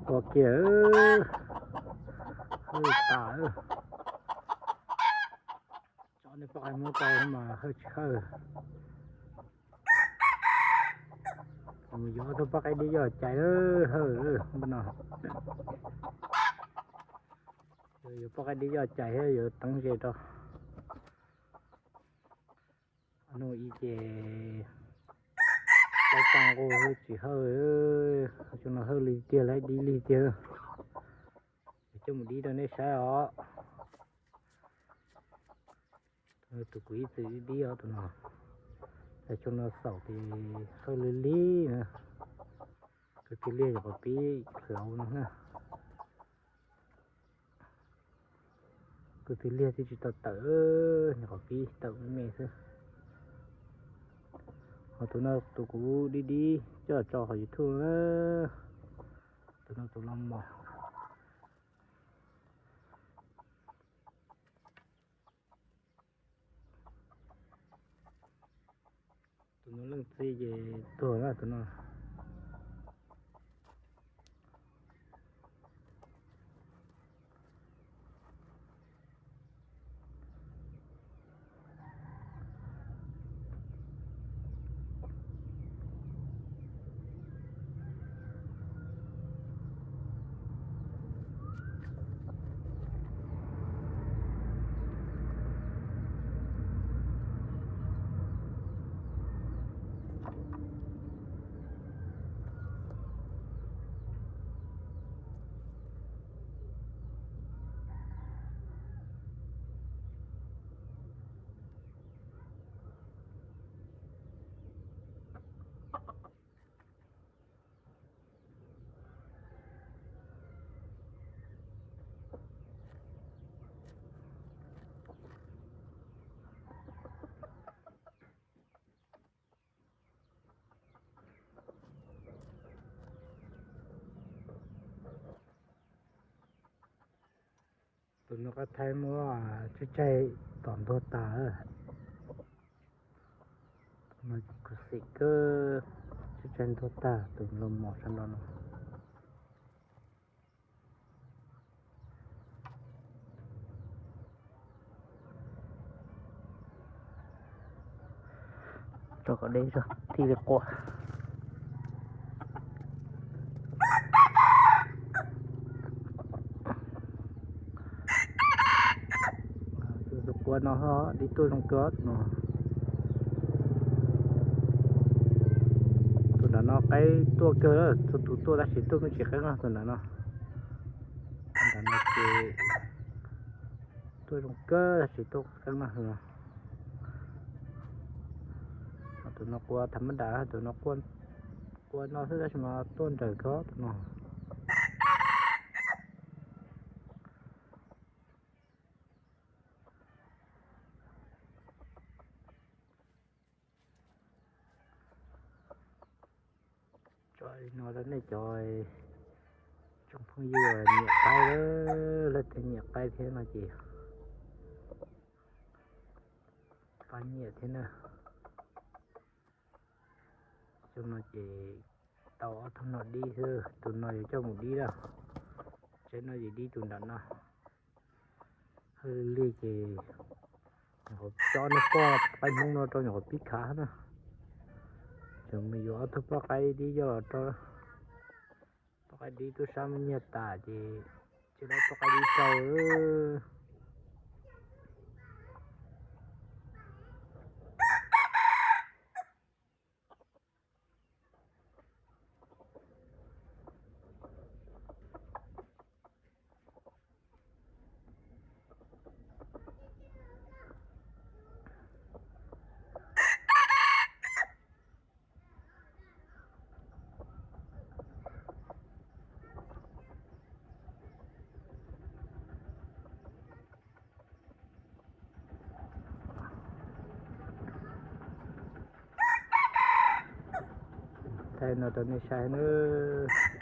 Ua kiag, hawj tas. Tso nej poj qaib muab tau mas hawj tsis hawj. Mus yuav ob tug poj qaib dib yoj cais, hawj npaj no. Yuav poj qaib dib yoj cais thiab yuav teeb ze rau. Nug ib ces laib tag nqus tsis hawj, xyoo no hawj li tiag, laib dib li tiag. Coj mus dib rau nej saib os. Tus kuv ib txwm dib os tus no, xyoo no xaum ces hawj li li na. Kuv tus liag nyuam qhuav pib hlaud no na. Kuv tus liag twb tsis tau tawm, nyuam qhuav pib tawm me me xwb. Ho tus no tus kuv dib dib coj tso hauv YouTube na. Tus no tus los mos. Tus no leej txiv ces tuag na tus no. Tus no qab thaib muab tsib tsaig tom ntuag tas. Tus no kuv xim kawg, tsib tsaig ntuag tag tus los mos sab nraud no. Tso kom deb zog thiaj li quaj. Tus quaj no dib tuaj zoo kawg tus no. Tus nram no qaib tuaj kawg, txhua tus tuaj tab sis tuaj me ntsis qeeb no tus nram no. Tus nram no ces tuaj zoo kawg tab sis tuaj qeeb no. Tus no quaj tham mab dam, tus no quaj no xwb tab sis mas tuaj nrawm kawg tus no. Tso li no rau nej cov tsoom phooj ywg nyiam qaib, leej twg nyiam qaib thiab no ces pab nyiam thiab na. Xyoo no ces tau ob tug no dib xwb, tus no yuav coj mus dib lawm. Tsev no ces dib tus nram no. Hawj li ces nyuam qhuav tso nej poj qaib Hmoob no rau nyuam qhuav pib khav na. Tseem mus yuav ob tug poj qaib dib coj los rau. Poj qaib dib tub sab muab nyiag tas ces tsis tau poj qaib dib rau. Thaij no rau nej saib nawb.